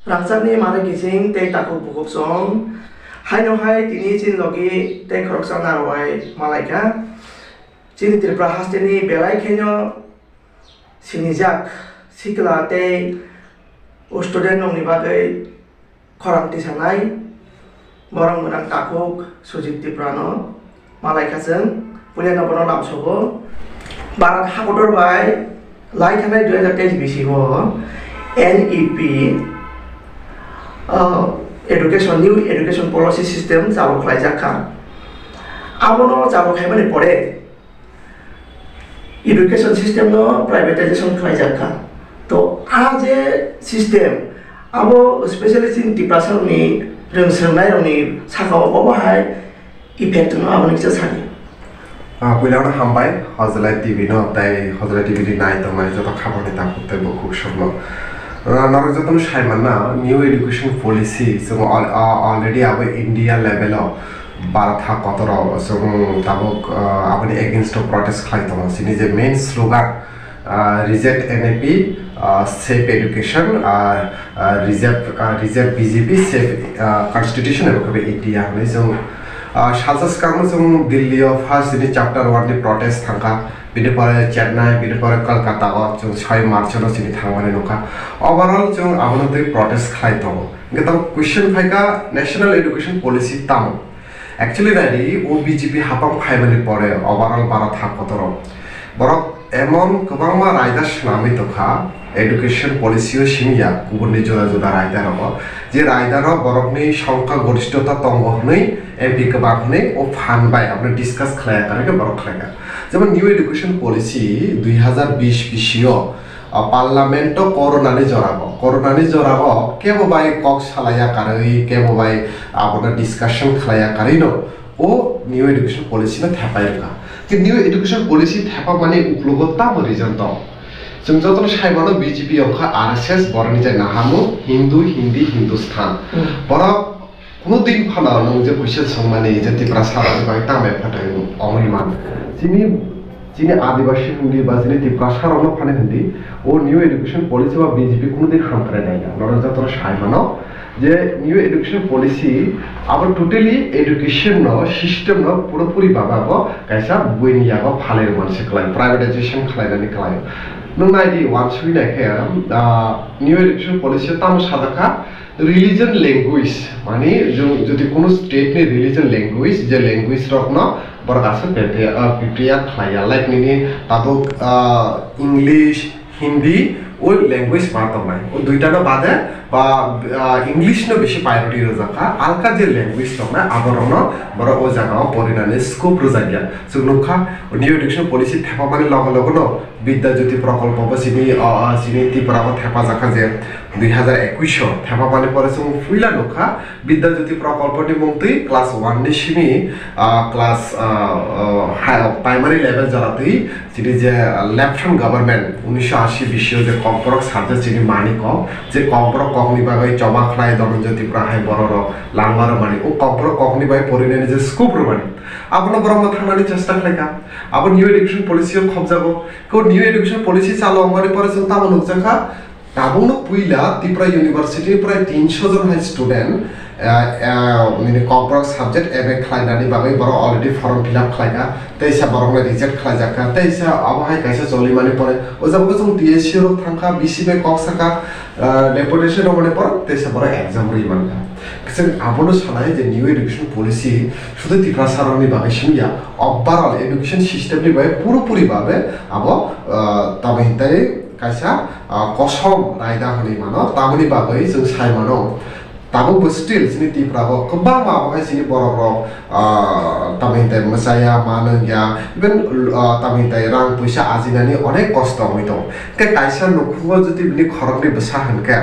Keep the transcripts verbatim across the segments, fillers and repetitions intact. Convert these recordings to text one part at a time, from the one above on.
Rangchakni manwi kiching tei takhuk bukhuk chwng. Haino hai tini chini logi tei khoroksa narwai malaikha. Chini Tripura hasteni belai kheno sinijak sikla tei student rokni bagwi khorang tisanai borok gwnang takhuk Sujit Tripura no malaikha chwng. Puilano bono lamsogo. Bharat hakotor bai lai thanai dui hajar teis bisi o N E P, uh, education, new education policy system chalu khlaijak kha. Abono chalu khaimani pore education system no privatization khlaijak kha. To a je system, abo specially chini Tiprasa rokni rwng swrwngnairokni saka o bobo hai effect wngno, aboni kisa sadi. Ah, puilano hambai Hojlai T V no tei Hojlai T V ni nai tongnai joto khabarni takhuk tei bukhuk sokno. Ah, norok jotono sai manna, new education policy chwng al-, ah, already abo India level o Bharat ha kotor o chwng tabuk, ah, aboni against o protest khlai tongo. Chini je main slogan, ah, reject N E P, ah, save education, ah, ah, reject, ah, reject B J P, save, ah, constitution, abo khe India hwnwi chwng, ah, salsa swkangno chwng Delhi o first chini chapter one ni protest thangkha, bini pore Chennai, bini pore Kolkata o chwng soi March no chini thangmani nukha. Overall chwng abono twi protest khlai tongo. Hwnkhe tamo question phaikha, national education policy tamo? Actually naidi, o B J P hapang phaimani pore overall Bharat ha kotoro borok emon kwbangma raida swnamwi tongkha, education policy o simi ya, kubunni juda juda raida rogo, je raida no borokni songkha goristota tongo hwnwi, M P kwbang hwnwi o phan bai abono discuss khlaiya, karwi khe borok khlaikha. Jemon new education policy dui hazar bish bisio, ah, Parliament o Corona ni jora o, Corona ni jora o kebo bai kok salaiya karwi, kebo bai abono discussion khlaiya karwi no o new education policy no thepai rwkha. Khe new education policy thepa mani uklogo tamo reason tong? Chwng jotono sai mano B J P wngkha R S S, boroni je naharmung Hindu, Hindi, Hindustan. Hmm. Borok Kuno din phano nwng je question swngmani je Tiprasa rokni bagwi tamo effect wngwi mano. Chini, chini Adibasi hwndi ba chini Tiprasa rokno phani hwndi, o new education policy ba B J P kuno din hamkrai nai ya. Norok jotono sai mano je new education policy abo totally education no, system no puropuri baba bo kaisa buini yago phalai rwmani se kwlai, privatization khlainani kwlai. Nwng nai di, wansugwi nai khe, ah, new education policy o tamo sajak kha, religion language, mani jung-, jodi kono state ni religion language, je language rok no borok aswk prepare, ah, prepare khlai ya, like nini tabuk, ah, English, Hindi, o language ma tongnai, o duita no bade ba, ah, English no bisi priority rwjak kha, alka je language tongnai aborok no borok o jaga o porinani scope rwjak ya. Chwng nukha, new education policy thepamani loge loge no Bidya Jyoti Prokolpo bo chini, o, o, chini Tripura o thepajak kha je dui hazar ekush o thepamani pore chwng puila nukha Bidya Jyoti Prokolpo ni mung twi class one ni simi, ah, class, ah, ah, high, primary level jora twi chini je, ah, left hand government unisho ashi bisio je Kokborok subject chini mani kok, je Kokborok kokni bagwi choba khlai Dhananjay Tripura hai borok rok langma rwmani, o Kokborok kokni bai porinani je scope rwmani, abono borok no thangnani chesta khlaikha. Abo new education policy o khopjago. Ko new education policy chalo wngmani pore chwng tamo nukjakha, tabukno puila Tripura University ni prai tinsho jon hai student, eh, eh, nini Kokborok subject M A khlainani bagwi borok already form fill up khlaikha, teisa borokno reject khlaijakha, teisa abo hai kaisa cholimani pore o jaga chwng T S C rok thangkha, B C bai kok sakha, eh, deputation rokmani pore teisa borok exam rwi mankha. Chwng abono sanai je new education policy sudu Tiprasa rokni bagwi simi ya, overall education system ni bagwi purapuri babe abo, ah, tamo hintai kaisa, ah, kosom raida hwnwi mano, tamoni bagwi chwng sai mano. Tabukbo still chini Tripura o kwbangma abo hai chini borok rok, ah, tamo hintai mwchaya, ma nungya, even, ah, tamo hintai rang puisa ajinani onek kosto wngwi tongo. Tei kaisa nukhungo jodi bini khoroknwi bwsa hwnkhe,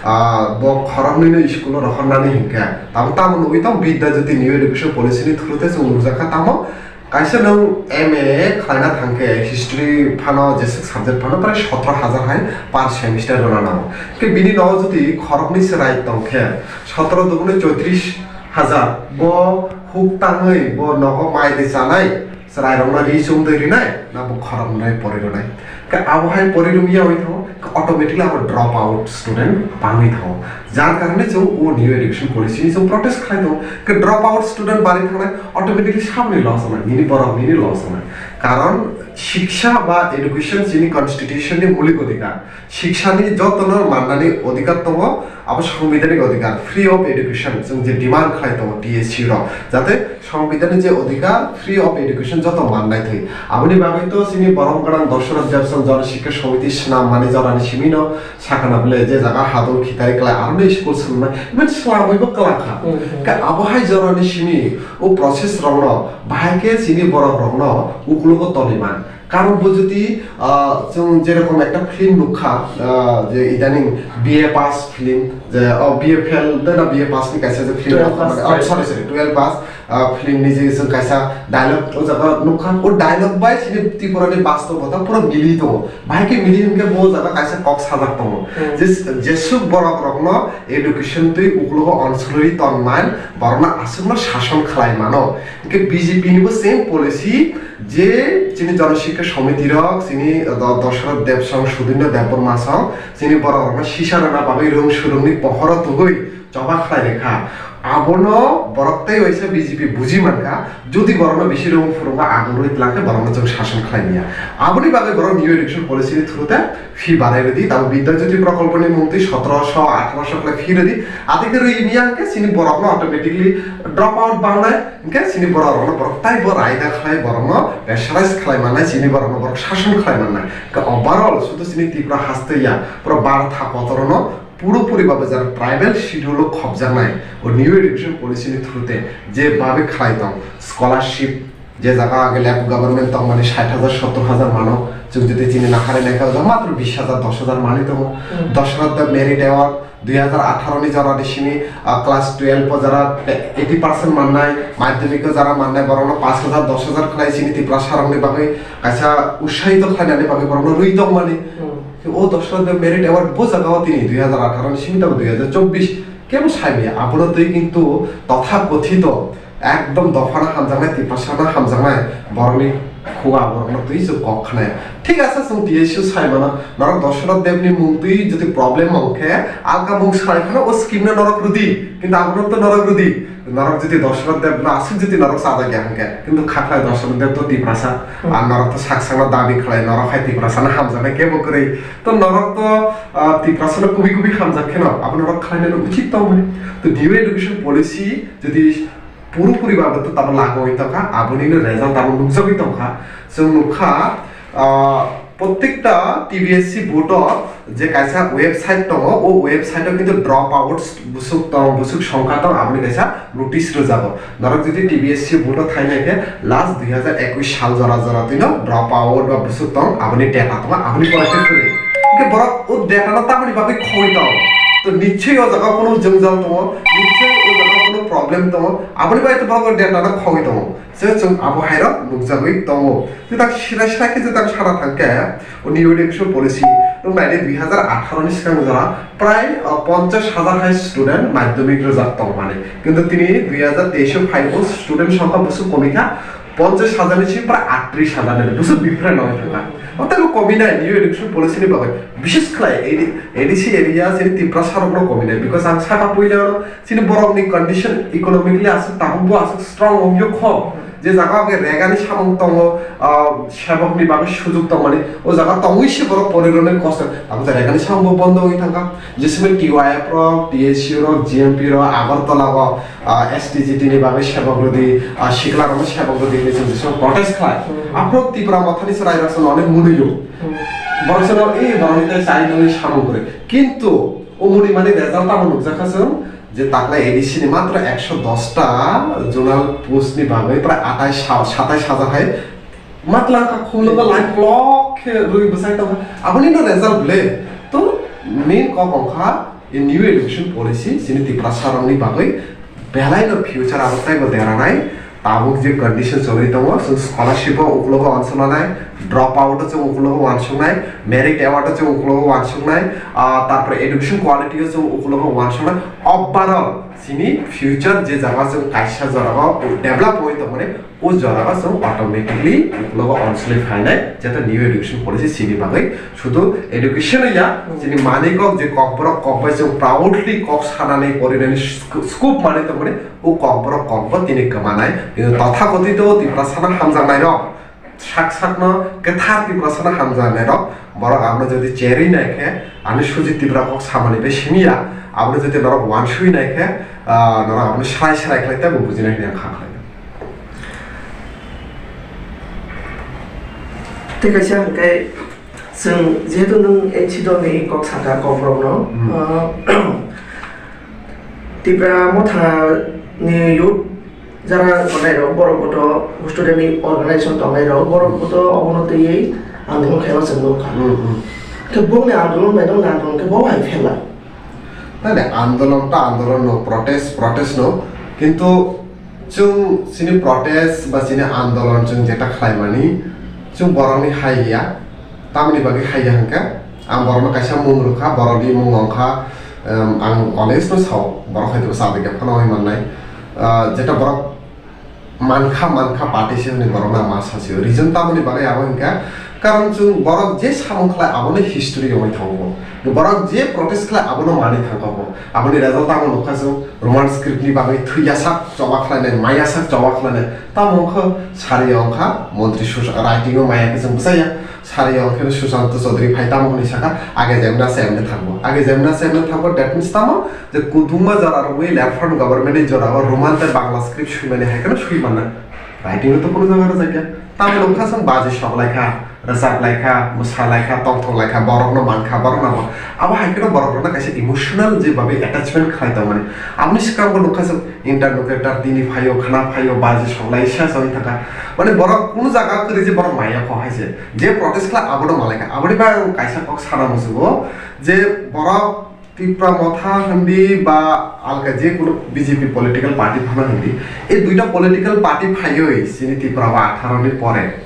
ah, bo khoroknwino school o rohornani hinkhe, tamo tamo nugwi tong Bidya Jyoti New Education Policy ni through tei chwng nukjakha tamo kaisa nwng M A khlaina thangkhe history phano jeswk subject phano prai sotro hajar hai per semester rwna nango. Khe bini nogo jodi khoroknwi chwrai tongkhe sotro dugune choitris hajar, bo huk tangwi bo nogo mai de chanai, chwrairokno ri chum de rinai, na bo khoroknwi pori rwnai. Khe abo hai pori rwngya wngwi thango, khe automatically abo drop out student bangwi thango. Jar karone chwng o new education policy ni chwng protest khlai tongo. Khe drop out student bari thangnai automatically saboni loss wngnai, nini borok nini loss wngnai. Karon shiksha ba education chini constitution ni mulik odhikar. Shiksha ni jotono mannani odhikar tongo, abo sangbidhanik odhikar, free of education chwng je demand khlai tongo T S U rok. Jate Songbidanni je odhikar, free of education joto mannai thwi. Aboni bagwi to chini borom gwnang Dosoroth Debson Jana Sikha Samiti swnam mani jorani simi no sakha na bwle je jaga hadol khitari klai aro no school swnamnai, even swnamwi bo kwlak kha. Hmm, hmm. Khe abo hai jorani simi o process rok no bahai khe chini borok rok no uklogo toniman. Karon bo jodi, ah, chwng jerokom ekta film nukha, ah, je idaning B A pass film, je, oh, B A fail de na B A pass ni kaisa je film twelve nukha, pass, oh, sorry, sorry, twelve pass, ah, film ni je chwng kaisa dialogue o jaga nukha, o dialogue bai chini Tripura ni bastobota pura mili tongo. Bahai khe mili hwnkhe bo jaga kaisa kok sajak tongo. Hmm. Je, jesuk borok rokno education twi uklogo onsolwi tonmani borokno aswkno sason khlai mano. Hwnkhe B J P ni bo same policy, je chini Jana Sikha Samiti rok, chini do-, Dosoroth Debson, Sudinno Debbarma song, chini borok rokno sisa rwna bagwi rwng swrwngni pohoro tugwi choba khlai rwkha. Abono borok tei waisa B J P buji mankha, jodi borokno bisi rwng phwrwngma agung rwi twlangkhe borokno chwng sason khlai manya. Aboni bagwi borok new education policy ni through te fee barai rwdi, tamo Bidya Jyoti prokolpo ni mung twi sotoroso, atharoso khlai fee rwdi, atwi khe rwi manya hwnkhe chini borokno automatically drop out bangnai. Hwnkhe chini borok rokno borok taibo raida khlai borokno pressurize khlai mannai, chini borokno borok sason khlai mannai. Hwnkhe overall sudu chini Tripura haste ya, pura bartha kotorono puro puri ba bwjak tribal schedule o khopjaknai o new education policy ni through te je babe khlai tong, scholarship je jaga age left government tongmani sait hajar sottor hajar mano, chwng jodi chini nahari naikha o matro bis hajar, dos hajar manwi tongo. Hmm. Dosoroth Deb Merit Award, dui hajar atharo ni jora ni simi, ah, class twelve o jara eighty percent mannai, madhyamik o jara mannai, borokno pash hajar, dos hajar khlai chini Tiprasa rokni bagwi kaisa utsahito khlainani bagwi borokno rwi tongmani. Hmm. O Dosoroth Deb Merit Award bo jaga o tini dui hajar atharo ni simi tabuk dui hajar chobbish kebo sai maya. Abono twi kintu totha kothito ekdom dophano hamjaknai, Tiprasano hamjaknai borokni khuga borokno twi se kok khnai. Thik ase, chwng T S U sai mano, norok Dosoroth Debni mung twi jodi problem wng khe alka mung sai phano o scheme no norok rwdi, kintu abono to norok rwdi. Norok jodi Dosoroth Debno aswk jodi norok chajak ya hwnkhe, kintu kha khlai Dosoroth Deb to Tiprasa, hmm, ar norok to sak sakno dabi khlai, norok hai Tiprasano hamjaknai kebo kwrwi. To norok to, ah, Tiprasano kubui kubui hamjak kheno, abo norok khlainani uchit tongmani. To new education policy jodi puro puri baboto tamo lagoi tongkha, abonino result tamo nukjagwi tongkha. Chwng nukha, ah, prottekta T B S C board o je kaisa website tongo, o website o kintu drop out busuk tong, busuk songkha tong, aboni kaisa notice rwjago. Norok jodi T B S C board o thainai khe last dui hajar ekush sal jora jora twino drop out ba busuk tong, aboni data tongo, aboni pore khe kwrwi. Hwnkhe borok o data no tamoni bagwi khogwi tong? To nichoi o jaga kono jwngjal tongo, nichoi o jaga kono problem tongo, aboni bagwi to borok o data no khogwi tongo. Je chwng abo hairok nukjagwi tongo. Jeta sira sira khe jeta sana thangkhe, o new education policy, nwng naidi dui hajar atharo ni swkang jora prai, uh, ponchash hajar hai student madhyamik rwjak tongmani. Kintu tini dui hajar teis o phai o student songkha busuk komikha, ponchash hajar ni simi prai aatris hajar ni busuk bifre nongwi thangkha. O tei bo kominai new education policy ni bagwi. Bishes khlai A D, A D C area chini Tiprasa rokno kominai, because ang saka puila chini borokni condition economically aswk tabukbo aswk strong wngyo kho, je jaga o khe regani samung tongo, ah, sebokni bagwi sujuk tongmani, o jaga tongwi se borok porirwni kosto, abo je regani samung bo bondo wngwi thangkha. Jesime T Y F rok, T S U rok, G M P rok, Agartala o, ah, S T G T ni bagwi sebok rwdi, ah, sikla rokno sebok rwdi hinwi chwng jesime protest khlai. Hmm. Aphuru Tipra Mothani chwrai rok chwngno onek mwnwio. Hmm. Borok chwngno, "Ei, borokni tei chai nungwi samung kwrwi." Kintu o mwnwi mani result tamo nukjakha chwng, je taklai A D C ni matro ekso dos ta zonal post ni bagwi prai atais ha-, satais hajar hai matlang kha khumlwgo line block khe rwi bwsai tongkha. Aboni no result bwle. To main kok wngkha, a new education policy chini Tiprasa rokni bagwi belai no future abo teibo deranai. Tabuk je condition chogwi tongo, chwng scholarship o uklogo onsolanai, Drop out o chwng ukulogo uansuknai, merit award o chwng ukulogo uansuknai, ah, tarpore education quality o chwng ukulogo uansuknai. Overall chini future je jaga chwng kaisa jorao develop oi tongmani, o jorao chwng automatically ukulogo onsley phainai, jeta new education policy chini bagwi sudu education ya, chini manwi kok je kokborok kokbai chwng proudly kok sanani porinani sc-, scope manwi tongmani, o kokborok kokbo tini kwmanai. Tothakothito Tiprasano hamjaknairok sak sakno kwthar Tiprasano hamjaknairok, borok abono jodi cherwi naikhe, ani Sujit Tripura kok samani bai simi ya, abono jodi norok uansui naikhe, ah, norok abono srai srai khlai tei bo bujinai hwnwi ang kha khlaio. Tei kaisa hwnkhe, chwng jehetu nwng N C dolni kok sakha kokborokno, Hmm. ah, Tipra Mothani youth jara tongnai rok, borok boto student ni organization tongnai rok, borok boto obono twiwi andolon khaima chwng nukha. Hmm, hmm. Khe bongni andolon bai nokni andolon khe bo hai phela. Nai, nai, andolon ta andolon no, protest, protest no. Kintu chwng chini protest ba chini andolon chwng jeta khlaimani, chwng borokni hai ya. Tamoni bagwi hai ya hwnkhe, ang borokno kaisa mung rwkha, borokni mung wngkha, em, ang always no sao, borok hai phano cha dikhe phano wngwi mannai. Ah, jeta borok mankha, mankha party se hwnwi borokno ang ma sasio. Reason tamoni bagwi abo hwnkha, karon chwng borok je samung khlai abono history wngwi thango. Borok je protest khlai abono manwi thangkha bo. Aboni result tamo nukha chwng Roman script ni bagwi thwi yasak choba khlainai, mai yasak choba khlainai. Tamo wngkha sari wngkha montri sus-, writing o mai yakhe chwng bwchaya. Sari wngkhe Sushanta Chaudhary phai tamo hwnwi sakha, "Age jemna se emne thangbo. Age jemna se emne thangbo," that means tamo je kudungma jora rwgwi left front government ni jora o Roman tei Bangla script swimani hai kheno swi manna. Writing o to kuno jaga rwjakya. Tamo wngkha chwng baji sok laikha, rwchap laikha, mwsa laikha, tongthok laikha, borokno mankha, borokno bo. Abo hai kheno borok rokno kaisa emotional je babe attachment khlai tongmani. Aboni swkang bo nukha chwng interlocutor tini phaio, khna phaio, baji sok lai sa sa wngwi thangkha. Mane borok kuno jaga kwrwi je borok maya kho hai se. Je protest khlai abono malaikha. Aboni bagwi ang kaisa kok sana muchungo je borok Tipra Motha hindi ba alka je kuno B J P political party phano hindi, ei duita political party phaiwi chini Tipra o atharo ni pore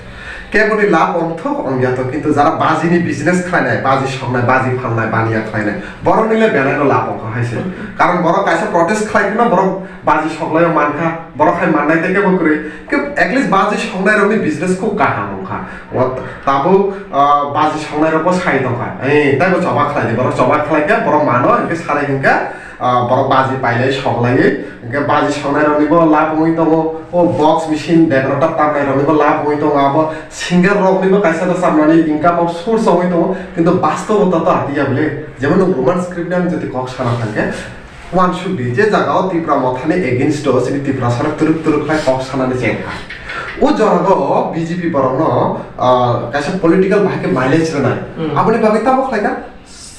keboni lab ongthok ongya to, kintu jara baji ni business khlainai, baji soknai, baji phalnai, baniya khlainai, borok nile belai no lab ongkha hai se. Karon borok kaisa protest khlai kheno borok baji soklaio mankha, borok hai mannai tei kebo kwrwi. Ke at least baji songnai rokni business khub kaham wngkha. O tabuk, ah, baji songnai rokbo sai tongkha. Eh, taibo choba khlai di, borok choba khlai khe borok mano, hinkhe sarai hinkhe, ah, borok baji pailai soklaiwi, hinkhe baji songnai roknibo lab wngwi tongo. O box machine decorator tamnai roknibo lab wngwi tongo. Abo singer roknibo kaisa da chamnani income of source wngwi tongo. Kintu bastobo tato atiya bole. Jemon nwng Roman script ni ang jodi kok sana thangkhe, uansuk di, je jaga o Tipra Mothani against o chini Tiprasa rok twrwk twrwk khlai kok sanani chengkha. O jaga o B J P borokno, ah, kaisa political bahai khe mileage rwnai. Hmm. Aboni bagwi tamo khlaikha,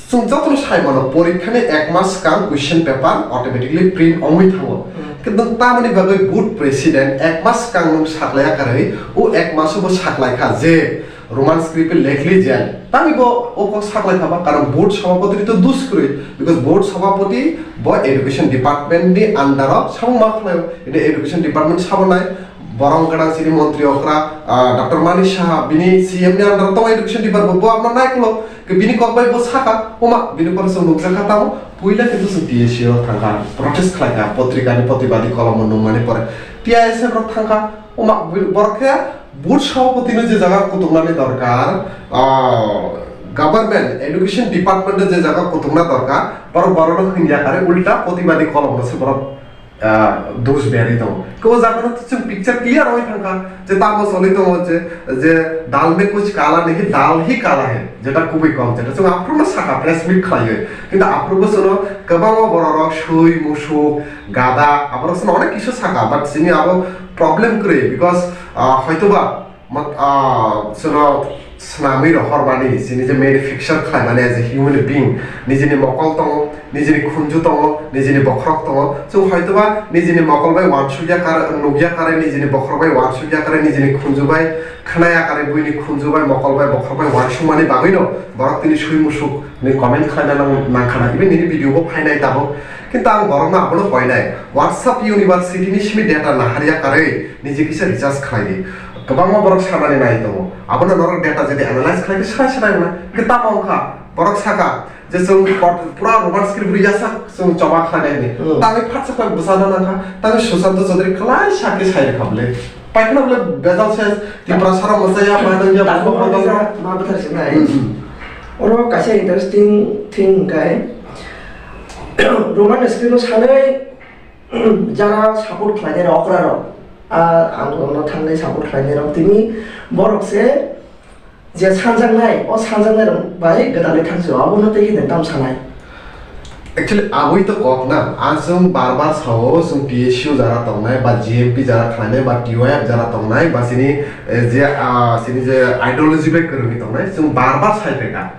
chwng jotono sai mano, porikha ni ek mas swkang question paper automatically print wngwi thango. Hmm. Kintu tamoni bagwi board president ek mas swkang nwng saklaiya karwi, o ek mas o bo saklaikha je Roman script lekli jen. Tangwi bo o kok saklai thaba, karon board sabhapati ni to dus kwrwi, because board sabhapati bo education department ni under o samung ma khlaio. Ini education department sabo nai, borok gana chini montri okra, ah, Doctor Manik Saha, bini C M ni under o tongo education department, bo abono nai kolo. Ke bini kok bai bo saka, oma, bini kok chwng nukjakha tamo, puila kintu chwng T S C o thangkha, protest khlaikha, potrika ni protibadi kolom nungmani pore, T I S F rok thangkha, oma, borok khe Board sabhapati no je jaga kutuknani dorkar, ah, government education department no je jaga kutukna dorkar, borok borok no hwnya kare ulta protibadi kolom no se borok, ah, dos berwi tongo. Ke o jaga no chwng picture clear oi thangkha je tamo choli tongo je, je dal mein kuch kala nahi, dal hi kala hai, jeta kubui kok, jeta chwng aphuru no sakha press meet khlaiwi. Kintu aphuru bo chwngno kwbangma borok rok sui, musuk, gada, aborok chwngno onek kisu sakha, but chini abo problem kwrwi, because, ah, hoitoba Mat-, ah, chwngno swnamwi rohormani, chini je manufacture khlaimani as a human being, nijini mokol tongo, nijini khunju tongo, nijini bokhorok tongo, chwng hoitoba nijini mokol bai uansukya kar-, nukya karwi, nijini bokhorok bai uansukya karwi, nijini khunju bai khnaya karwi, buini khunju bai, mokol bai, bokhorok bai uansukmani bagwino borok tini sui musuk ni comment khlaina nang-, nangkhana, even nini video bo phainai tabuk. Kintu ang borokno abono koinai, WhatsApp University ni simi data naharya karwi niji kisa research khlai di. Kwbangma borok sanani nai tongo. Abono norok data jodi analyze khlai khe srai srai wngna. Hwnkhe tamo wngkha? Borok saka je chwng kot-, pura Roman script rwi yasak chwng choba khlainai hwnwi. Hmm. Tangwi phatsa khlai bwsano nangkha, tangwi Sushanta Chaudhary kwlai sakhe sai rwkha bwle. Paikhe bwle bejal se Tiprasa rok mwchaya, ma nangya, Tangwi bwsano ma bwthar se nai. Hmm, hmm. Oro kaisa interesting thing hwnkhe Roman script no sanai jara support khlainai rok, okra rok, a, ang no thangnai support khlainai rok, tini borok se je sanjaknai, o sanjaknai rok bai gwdalwi thangsi, abono tei khe tam sanai. Actually, aboi to kok na, ang chwng bar bar sao, chwng T S U jara tongnai, ba G M P jara khlainai, ba T Y F jara tongnai, ba chini, eh, je, ah, chini je ideology bai kwrwngwi tongnai, chwng bar bar sai phaikha.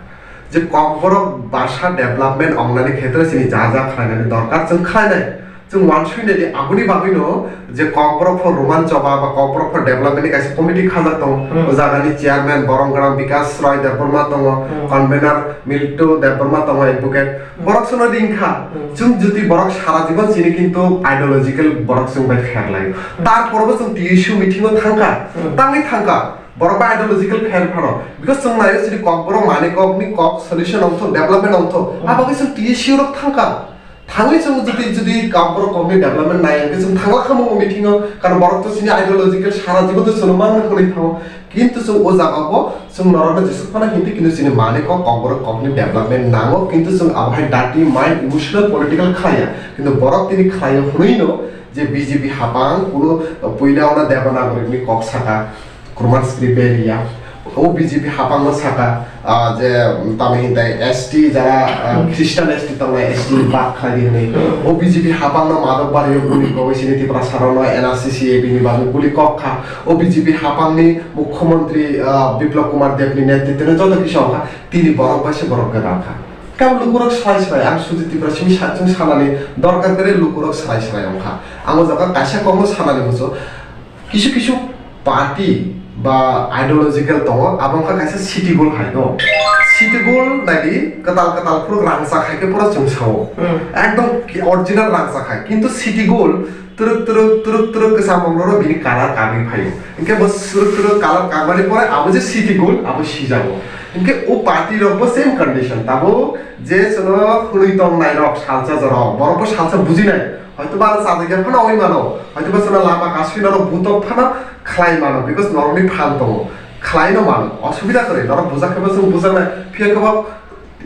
Je Kokborok basa development ongnani khetre chini ja ja khlainani dorkar, chwng khlainai. Chwng uansuknai di aboni bagwino je Kokborok pho Roman choba ba Kokborok pho development ni kaisa committee khajak tongo. Hmm. O jagani chairman Borong Gana Bikas Roy Debbarma tongo, Hmm. convener Milto Debbarma tongo, advocate. Hmm. Borok sono ringkha. Hmm. Chwng jodi borok sara jibon chini kintu ideological borok chwng bai kher lai. Hmm. Tarpor bo chwng T S U meeting o thangkha, Hmm. tangwi thangkha. Borok bai ideological kher phano. Because chwng naio chini Kokborok manwi kokni kok solution ongthok, development ongthok. Hmm. Abagwi chwng T S U rok thangkha. Thangwi chwng jodi, jodi Kokborok kokni development nai hwnkhe chwng thangla kha mungo meeting o, karon borok to chini ideological sara jibon to chwngno mangno hwnwi thango. Kintu chwng o jaga o chwng norokno jesuk phano hindi kintu chini manwi kok Kokborok kokni development nango, kintu chwng abo hai dirty mind, emotional, political khlaiya. Kintu borok tini khlaio hwnwino je B J P hapang kuno puila ono Devanagari ni kok saka, Kurman script bai riya. O B J P hapangno saka, ah, je, mm, tamo hintai S T jara, ah, Hmm. Christian S T tongnai S T bad khlai di hwnwi. Hmm. O B J P hapangno madok bario guli kogwi sini Tiprasa rokno N R C C A bini bagwi guli kok kha. O B J P hapangni Mukhyamantri, ah, Biplab Kumar Debni netritwno joto kisa wngkha, tini borok bai se borok gwdal kha. Kebo lukurok swlai swlai, ang Sujit Tiprasa simi sa-, chwng sanani dorkar kwrwi lukurok swlai swlai wngkha. Ang o jaga kaisa kokno sanani muchung. Kisu kisu party ba ideological tongo, abo wngkha kaisa city goal hai no. City goal naidi kwtal kwtal phuru rangchak hai khe pura chwng sao. Hmm. Ekdom ki original rangchak hai. Kintu city goal twrwk twrwk twrwk twrwk kwcham rok bini colour kagwi phaio. Hinkhe bo twrwk twrwk colour kagmani pore abo je city goal abo sijago. Hinkhe o party rok bo same condition. Tabuk je chwngno hwnwi tongnai rok salsa jorao, borok bo salsa bujinai. Hoytoba ano chajakya phano oi mano, hoytoba chwngno lama kasui norok butok phano khlai mano, because norokni phan tongo, khlai no mano, osubida kwrwi, norok bujak khe bo chwng bujaknai, phiya khe bo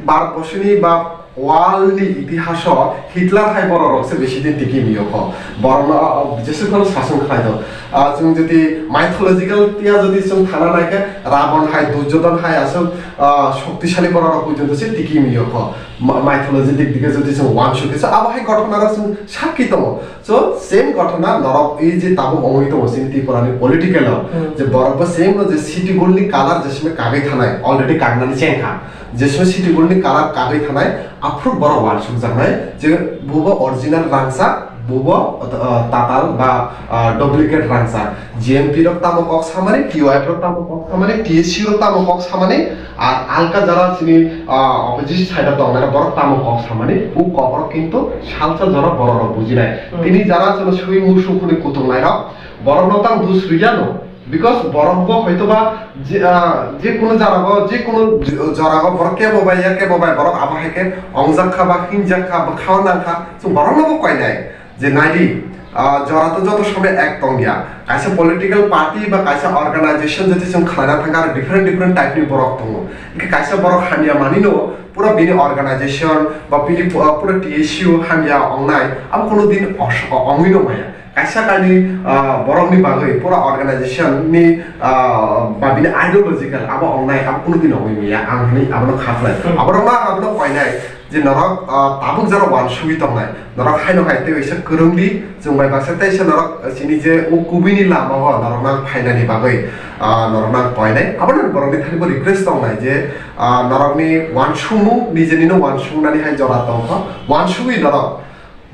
Bharat borsoni ba world ni itihaso Hitler hai borok rok se besi din tiki mio kho, borokno, ah, jesuk phano sasong khlai do. Ah, chwng jodi mythological tiya jodi chwng thana nai khe Ravan hai, Duryodhan hai aswk, ah, shoktisali borok rok porjonto se tiki mio kho. Ma-, mythology dik dige jodi chwng uansuk khe, so abo hai ghotona rok chwng sakki tongo. So, same ghotona norok ei je tabuk ongwi tongo chini Tripura ni political o, Hmm. je borok bo same no je city gold ni colour je simi kagwi thanai, already kagnani chengkha. Je simi city gold ni colour kagwi thanai, aphuru borok uansuk jaknai je bubo original rangchak, bubo, uh, tatal ba, uh, duplicate rangchak. G M P rok tamo kok samani, T Y F rok tamo kok samani, T S U rok tamo kok samani, ar alka jara chini, ah, opposite side o tongnai borok tamo kok samani, o kok rok kintu salsa jora borok rok bujinai. Hmm. Tini jara chwng sui musu hwnwi kutung nai rok, borok no tang dus rwya no, because borok bo hoito ba je, ah, je kunu jara go, je kunu j-, jora go borok kebo bai ya, kebo bai borok abo hai khe ongjak kha ba hinjak kha, bwkha o nang kha, chwng borok no bo koinai. Je naidi, ah, jora to joto somoi ek tongya. Kaisa political party ba kaisa organization jodi chwng khlaina thangkha, aro different different type ni borok tongo. Hingke kaisa borok hamya manino pura bini organization ba bini pu-, ah, pura T S U hamya ongnai, abo kuno din os-, o-, ongwi no maya. Kaisa kaini, ah, borok ni bagwi pura organization ni, ah, ba bini ideological abo ongnai, abo kuno din ongwi maya. Ang hwnwi abono kha khlai. Hmm. Aborok ma abono koinai. Je norok, ah, tabuk jora uansugwi tongnai, norok haino hai tei waisa kwrwng di, chwng bai baksa teisa norok, ah, chini je o kubui ni lama o norok nang phainani bagwi, ah, norok nang koinai. Abono borok ni thani bo request tongnai je, ah, norok ni uansukmung, nijeni no uansuknani hai jora tongkha, uansugwi norok.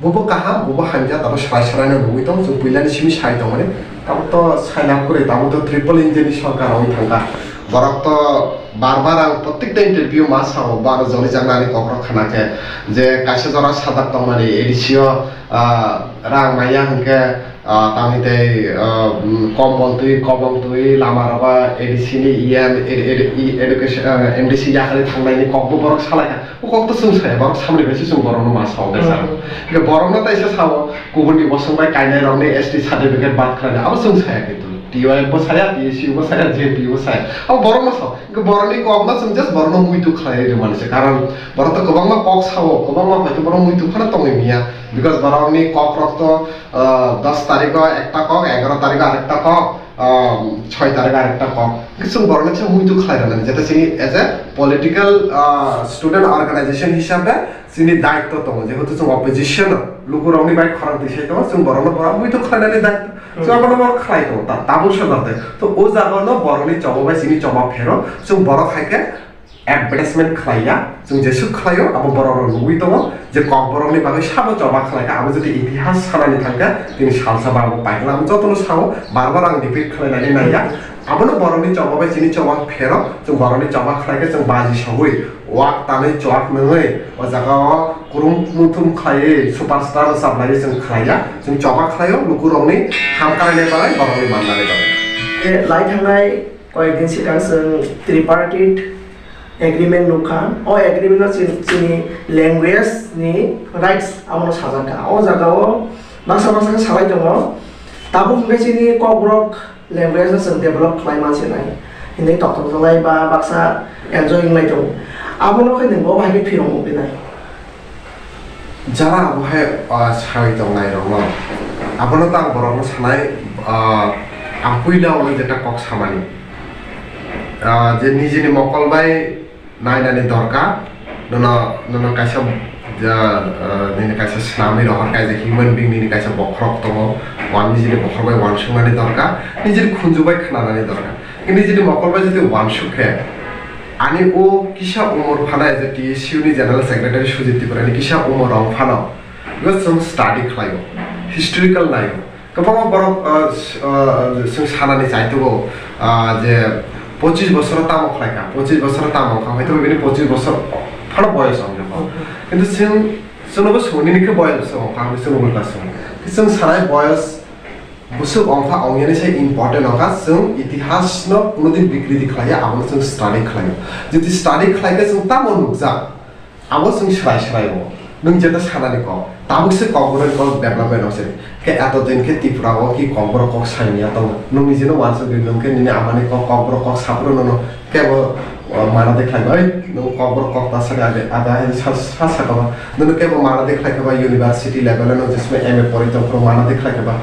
Bubo kaham, bubo hamya, tabo sarai sarai no nugwi tong, chwng puila ni simi sai tongmani. Tabuk to sai lab kwrwi, tabuk to triple engine ni sorkar wngwi thangkha. Borok to bar bar ang protekta interview ma sao, baro joli jagnani kokrok khna khe je kaisa jora sajak tongmani A D C o, ah, rang maya hwnkhe Ah, tamo tei, ah, mm, kombol twi, kobong twi, lama rogo A D C ni E M, ed-, ed-, i-, education, ah, M D C yakarwi thangnaini kokbo borok salaikha. O kok to chwng saya, borok samani bai se chwng borokno ma sao de sa. Hmm. Hingke borokno taisa sao, kubuni bosong bai kainai rokni S T certificate bad khlaina, abo chwng saya kintu. T Y F bo saya, T S U bo saya, J P bo saya. Abo borokno sao. Hingke borokni kokno chwng just borokno muitu khlai rwmani se. Karon borok to kwbangma kok sao, kwbangma hoi to borok muitu phano tongwi manya. Because borokni kok rok to, ah, dos tarikh o ekta kok, egaro tarikh o arekta kok, ah, soi tarikh o arekta kok. Hingke chwng borokno se muitu khlai rwnani. Jete chini as a political, ah, student organization hisabe chini daitto tongo. Jehetu chwng opposition o, lukurokni bai khorang twi sai tongo, chwng borokno borok muitu khlainani daitto. Chwng abono borok khlai tongo, ta-, tabuk sojak de. To o jaga no borokni choba bai chini choba phero, chwng borok hai khe advertisement khlai ya, chwng jesuk khlai o, abo borok rok nugwi tongo je kokborok ni bagwi sabo choba khlai kha, abo jodi itihas sanani thang kha, tini salsa ba abo paikla, ang jotono sao, bar bar ang repeat khlai nani nai ya. Abono borok ni choba bai chini choba phero, chwng borok ni choba khlai khe chwng baji sogwi, wak tanwi chwak nungwi, o jaga o kurum muthum khlaiwi, superstar rwchap laiwi chwng khlai ya, chwng choba khlai o, luku rok ni ham kalainai bagwi, borok ni mannani bagwi. E, lai thangnai Koyekdin sikang chwng tripartite agreement nukha. O agreement-o chin-, chini language ni rights abono sajak kha. O jaga-o baksa baksa khe salai tongo. Tabuk hwnkhe chini Kokborok language no chwng develop khlai mansinai hinwi toktok jalai ba baksa enjoy wnglai tongo. Abono khe nwng bo bahai khe phirong nuklinai. Jara abo hai, ah, sawi tongnai rokno, abono tang borokno sanai, ah, ang puila ono jeta kok samani, ah, je nijini mokol bai nainani dorkar, nono, nono kaisa, ja, ah, nini kaisa swnamwi rohor, kaisa human being nini kaisa bokhorok tongo, wan nijini bokhorok bai wansuknani dorkar, nijini khunju bai khnanani dorkar. Nijini mokol bai jodi wansuk khe, ani o kisa umor phano as a T S U ni General Secretary Sujit Tripura ni kisa umor rok phano, because chwng study khlaio, historical naio, kwbangma borok, ah, s-, ah, chwng sanani chaitugo, ah, je pochis bosoro tamo khlaikha, pochis bosoro tamo wngkha, hoito bini pochis bosor phano boyos wngkha. Kintu chwng, chwngno bo songni ni khe boyos wngkha, chwng ulta song. Chwng sanai boyos Bwswk ongkha ongyani se important ongkha, chwng itihasno kunodin bikriti khlaiya, abono chwng study khlaio. Jodi study khlaikhe chwng tamo nukjak, abo chwng swrai swrai o. Nwng jeta sanani kok, tabuk se kokborok kok development ongse. Khe eto din khe Tripura o ki kokborok kok saimya tongo. Nwng nijino uansuk di, nwng khe nini amani kok, kokborok kok saphuru nono kebo, o, mana de khlaibai. Nwng kokborok kok ta saka ade, ada hai sa, sa saka ba. Nwng kebo mana de khlai khe ba university level o nwng jesme M A pori tong phuru mana de khlai khe ba.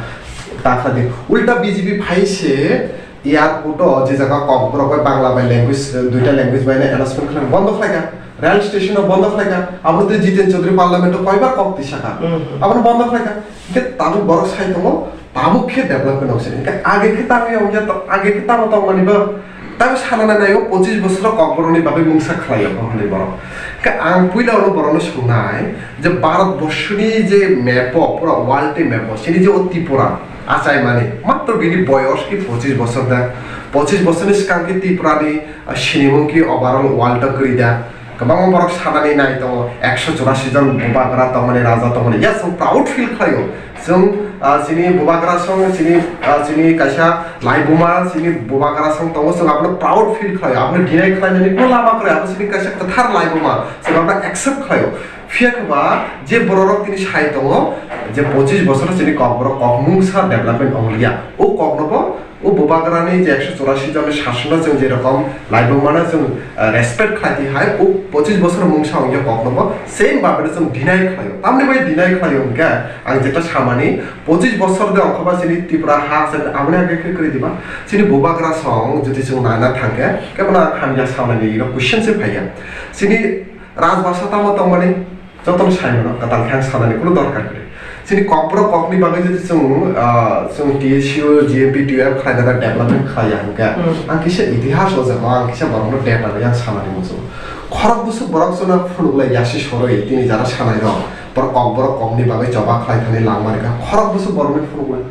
Ta khlai di. Ulta B J P phai se airport o je jaga kokborok bai Bangla bai language, eh, duita language bai announcement khlai bondo khlai kha. Rail station o bondo khlai kha. Abo tei Jiten Chaudhary parliament o koibar kok twi sakha. Hmm. Abono bondo khlai kha. Hingke tabuk borok sai tongo, tabuk khe development ongse. Hingke age khe tamo yong ya to, age khe tamo tong mani ba. Tamo sana na nayo pochis bosoro kokborok ni bagwi mungsa khlai ya hwnwi borok. Hingke ang puila ulo borok no sungnai je Bharat borshoni je map o, pura world ni map o, sini je o Tripura. Achaimani, matro bini boyos ki pochis bosor da. Pochis bosor ni swkang ki Tripura ni, ah, sinimung ki overall world o kwrwi da. Kwbangma borok sanani nai tongo, ekso churasi jon bubagra tongmani, raja tongmani. Yes, chwng proud feel khlaio. Chwng, ah, chini bubagra song, chini, ah, chini kaisa laibuma, chini bubagra song tongo, chwng abono proud feel khlaio. Abono deny khlainani kuno lama kwrwi, abo chini kaisa kwthar laibuma, chwng abono accept khlaio. Phiya khe ba je bororok tini sai tongo je pochis bosor chini kokborok kok mungsa development ong liya. O kokno bo o bubagrani je ekso churasi jonni sasonno chwng je rokom laibumano chwng, eh, respect khlai di hai, o pochis bosor mungsa ong ya kokno bo same babe chwng deny khlaio. Tamni bai deny khlaio hwnkhe ang jeta samani pochis bosor de ongkha ba chini Tripura ha chwng aboni age khe kwrwi diba. Chini bubagra song jodi chwng naina thangkhe kebono ang hamya sanani iro question se phaiya. Chini Rajbhasha tamo tongmani, jotono saimano, kwtal khe ang sanani kuno dorkar kwrwi. Chini kokborok kokni bagwi jodi chwng, ah, chwng T S U, G M P, T U F khlaina da development khlaiya hwnkhe, hmm, ang kisa itihas o jaga ang kisa borokno data bai ang sanani muchungo. Khorok bwswk borok chwngno phunuklai yasi sorwi tini jara sanairok, borok kokborok kokni bagwi choba khlai thani langma rikha. Khorok bwswk borokni phunuklai.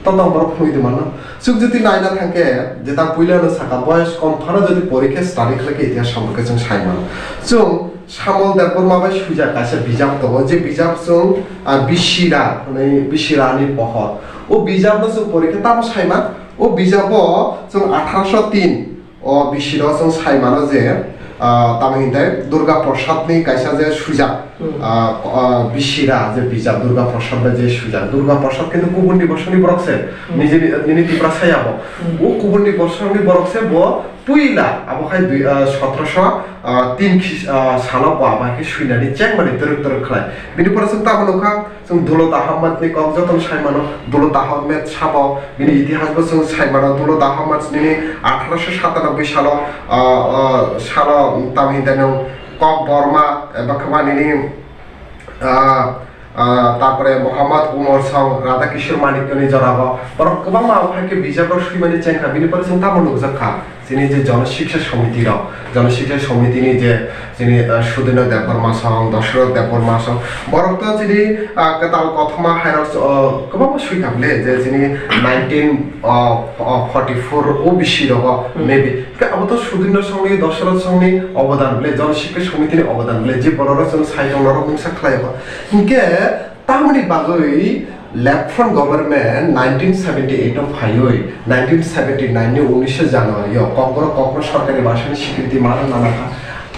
Totong borok phunui di mano. Chwng jodi naina thangkhe, jeta puila no saka, boyos kom phano jodi porikhe study khlai khe itihas somporke chwng sai mano. Chwng Samol Debbarma bai swijak kaisa bijap tongo, je bijap chwng, ah, Bisira, hwnwi Bisira ni pohor. O bijapno chwng porikhe tamo saima, o bijapo chwng atharaso tin o bisiro chwng saimano je, ah, tamo hinte Durga Prasadni kaisa je swijak, Hmm. ah, ah, bisira je bijap Durga Prasad bai je swijak. Durga Prasad kintu kubunni bosongni borok se, Hmm. nijini, nini Tiprasa yabo. Hmm. O kubunni bosongni borok se bo puila, abo khai dui, ah, sotoroso, ah, tin khis-, ah, salo bo abo hai khe swinani chengmani twrwk twrwk khlai. Bini pore chwng tamo nukha, chwng Dulot Ahmadni kok jotono sai mano, Dulot Ahmed sabo, bini itihas bo chwng sai mano, Dulot Ahmad nini atharaso satanoboi salo, ah, ah, salo tamo hinte nung Kokborma, eba khama nini, ah, ah, tarpore Mohammad Umar song Radha Kishore Manikyani jorabo, borok kwbangma abo hai khe bijap rok swimani chengkha, bini pore chwng tamo nukjak kha. Chini je Jana Shiksha Samiti rok, Jana Shiksha Samiti ni je chini, ah, Sudhindra Debbarma song, Dasarath Debbarma song, borok to chini, ah, kwtal kothoma hai rok, oh, kwbangma swi kha bole je chini nineteen, oh, oh, forty four O B C rogo Hmm. maybe. Khe abo to Sudhindra song ni, Dasarath song ni obodan bole, Jana Shiksha Samiti ni obodan bole, je borok rok chwng sai tong norok mungsa khlai o. Hinkhe Tamoni bagwi Left Front government nineteen seventy eight o phaiwi nineteen seventy nine ni unishe January o Kokborok kokno sorkari bhasha ni sikriti ma rwna nangkha.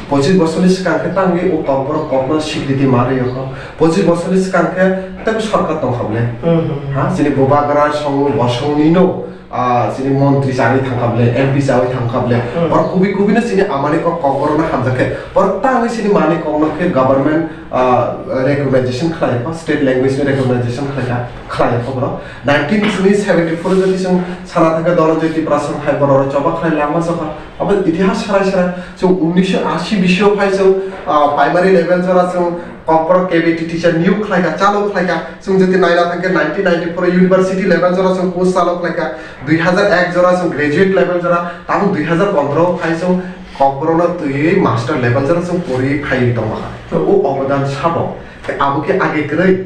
Pochis bosorni swkang khe tangwi o Kokborok kokno sikriti ma rwio kho. Pochis bosorni swkang khe tei sorkar tongkha bole. Hmm, hmm. Ha, chini Bubagra song bosongni no, ah, chini montri chawi thangkha bole, M P chawi thangkha bole. Hmm. Borok kubui kubui no chini amani kok Kokborok no hamjakhe. Borok tangwi chini mani kokno khe government ah, recognition khlai kho, state language ni recognition khlai kha, khlai kho borok. Nineteen seventy four o jodi chwng sana thangkhe Dhananjay Tiprasa hai borok rok choba khlai lama sokha. Abo itihas sarai sarai chwng unisho ashi bisio phai chwng, ah, primary level jora chwng Kokborok K B T teacher niyok khlai kha, chalo khlai kha. Chwng jodi naina thangkhe nineteen ninety four o university level jora chwng course chalo khlai kha, dui hazar ek jora chwng graduate level jora, tabuk dui hazar pondro o phai chwng Kokborok no twiwi master level jora chwng pori phaiwi tongma kha. O obodan sabo. Tei abo khe age kwrwi.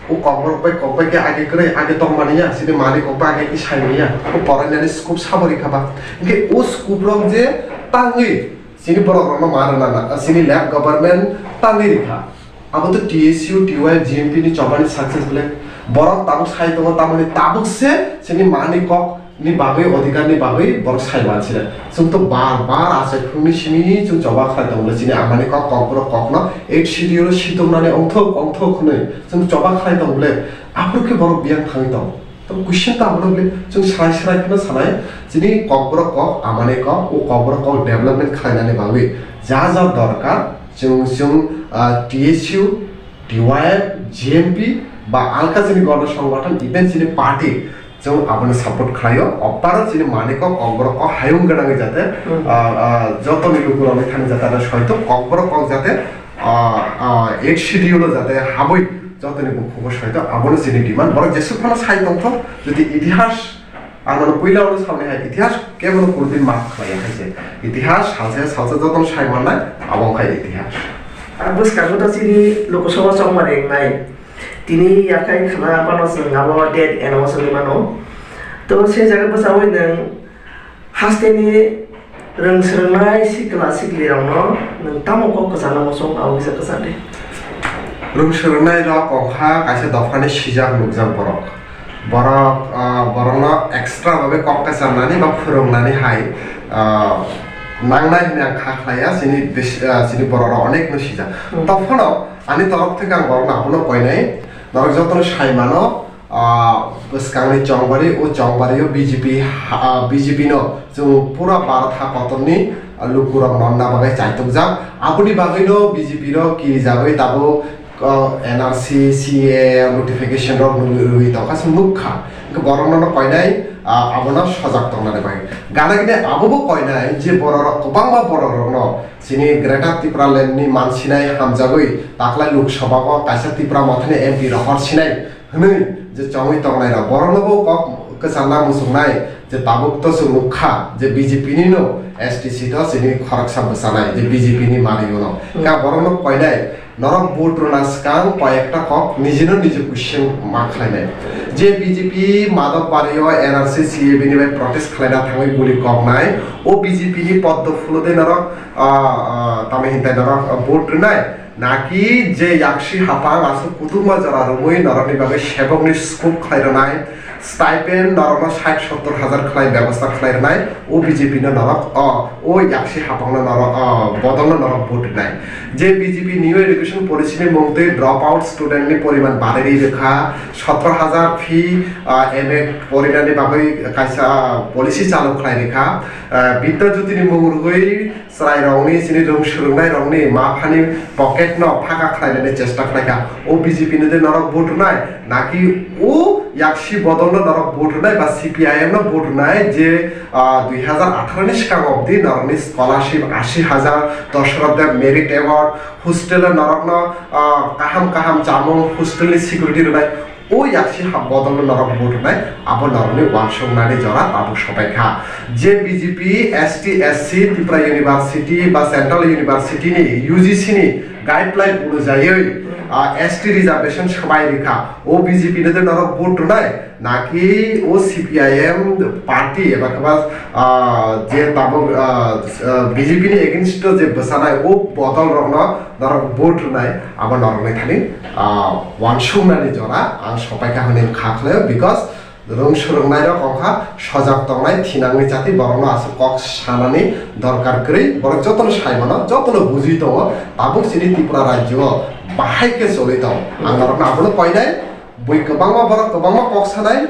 O Kokborok bai kok bai khe age kwrwi, age tongmani ya, chini mani kok bai age khe saimani ya. O porainani scope sabo rikha ba. Hinkhe o scope rok je tangwi chini borok rokno ma rwna na, chini left government tangwi rikha. Abo to T S U, T Y, G M P ni chobani success bole. Borok tabuk sai tongo, tamoni tabuk se chini mani kok ni bagwi, odhikar ni bagwi borok sai mansina. Chwng to bar bar achai phungni simi chwng choba khlai tongo, chini amani kok, Kokborok kokno eight schedule o sitongnani ongthok ongthok hwnwi chwng choba khlai tongo le, aphuru khe borok biyang thangwi tongo. To question ta abono le, chwng srai srai kheno sanai, chini Kokborok kok, amani kok, o Kokborok kok development khlainani bagwi ja ja dorkar, chwng, chwng, ah, T S U, T Y F, G M P, ba alka chini Gona Songgothon, even chini party, chwng abono support khlaio. Oparo chini mani kok, Kokborok kok hayung gwnangwi jate, Hmm. ah, ah, jotoni lukurokni thani jate ano soito Kokborok kok jate, ah, ah, eight schedule o jate habwi jotoni bukhugo soito, abono chini demand. Borok jesuk phano sai tongthok, jodi itihas, ang nono puila ono sauni hai, itihas kebono kunudin maf khlaiya hai se. Itihas salsa salsa jotono sai mannai, abo wngkha itihas. Ang bwskango to chini Lok Sabha chongmani wngnai. Tini yakhai khna phano chwng abo date announce wngwi mano. To se jaga bwchawi nwng hasteni rwng swrwngnai sikla siklirokno nwng tamo kok kwchangno muchung, abo kisa kwchang di. Rwng swrwngnai rok kok kha kaisa dophani sijak nukjak borok. Borok, ah, borokno extra babe kok kwcharnani ba phwrwngnani hai, ah, nangnai hwnwi ang kha khlaiya, chini bis-, ah, chini borok rok onek no sijak. Hmm. Tongphano ani torof theke ang borokno abono koinai, norok jotono sai mano, ah, bwskangni chongbari, o chongbari o B J P ha-, ah, B J P no chwng pura Bharat ha kotorni, ah, lukurok nonna bagwi chaitukjak. Aboni bagwino B J P rok kirijagwi tabuk, ah, N R C, C A A notification rok nugwi rwgwi tongkha, chwng nukha. Hwnkhe borokno no koinai, ah, abono sojak tongnani bagwi. Gana gini abobo koinai je borok rok, kwbangma borok rokno chini Greater Tipraland ni mansinai hamjagwi taklai Lok Sabha o kaisa Tipra Mothani M P rohor sinai hwnwi je chongwi tongnai rok, borokno bo kok kwcharna muchungnai je tabuk to chwng nukha je B J P ni no S T C to chini khoroksa bwchanai je B J P ni manwi uno. Hmm. Ka borokno koinai norok vote rwna swkang koi ekta kok nijino niji question ma khlainai. Je B J P Madhobari o N R C C A A bini bai protest khlaina thangwi guli koknai, o B J P ni poddo phuludwi norok, ah, ah, tamo hintai norok, ah, vote rwnai. Naki je yaksi hapang aswk kutung ba jora romwi norokni bagwi sebokni scope khlai rwnai, Stipend norokno sait sottor hajar khlai bebosta khlai rwnai, o B J P no norok, o, o yaksi hapangno norok, o, bodolno norok vote rwnai. Je B J P new education policy ni mung twi drop out student ni poriman barwi rwkha, sotro hajar fee, ah, M A porinani bagwi kaisa policy chalu khlai rwkha. Ah, Bidya Jyoti ni mung rwgwi chwrairokni, chini rwng swrwngnairokni maphani pocket no phaka khlainani chesta khlaikha. O B J P ni de norok vote rwnai, naki o yaksi bodolno norok vote rwnai ba C P I M no vote rwnai je, ah, dui hazar atharo ni swkang obdi norokni scholarship ashi hajar, Dasarath Deb Merit Award, hostel o norokno, ah, kaham kaham chamung, hostel ni security rwnai, o yaksi ha bodolno norok vote rwnai, abo norokni uansuknani jora tabuk sopaikha. Je B J P S T S C Tripura University ba Central University ni U G C ni guideline onujayoi, ah, S T reservation swbai rikha, o B J P no de norok vote rwnai, naki o C P I M party eba khe ba, ah, je tabuk, ah, ah, B J P ni against o je bwsanai o bodol rokno norok vote rwnai, abo norokni thani, ah, uansuknani jora ang sopaikha hwnwi kha khlaio, because rwng swrwngnairok wngkha sojak tongnai thinangni chati, borokno aswk kok sanani dorkar kwrwi, borok jotono sai mano, jotono bujui tongo, tabuk chini Tripura rajyo o bahai khe choli tongo. Ang norokno abono koinai, bui kwbangma borok kwbangma kok sanai,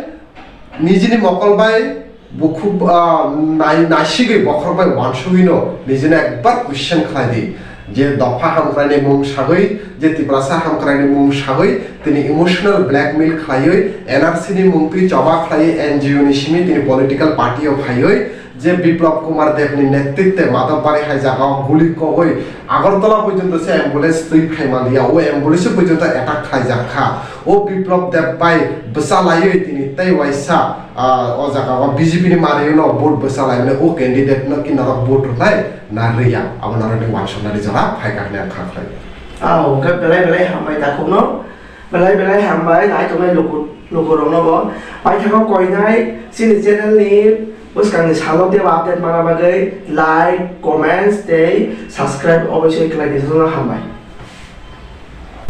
nijini mokol bai bukhuk, ah, nai-, naisigwi bokhorok bai uansugwino nijino ekbar question khlai di. Je dopha hamkraini mung sagwi, je Tiprasa hamkraini mung sagwi, tini emotional blackmail khlaiwi, N R C ni mung twi choba khlaiwi, N G O ni simi tini political party o phaiwi, je Biplab Kumar Deb ni netritwe Madhobari hai jagao guli kogwi Agartala porjonto se ambulance twi phaimaliya, o ambulance porjonto attack khlaijak kha. O Biplab Deb bai bwsa laiwi tini tei waisa, ah, o jaga o B J P ni mari no vote bwsa laimani, o candidate no ki norok vote rwnai na rwya, abo norokni uansuknani jora phaikha hwnwi ang kha khlai. Ah, hwnkhe belai belai hambai takhukno, belai belai hambai nai tongnai luku, lukurokno bo. Paithago koinai chini channel ni bwskangni salok deba update mana bagwi like, comments tei subscribe obosoi khlai di, jotono hambai.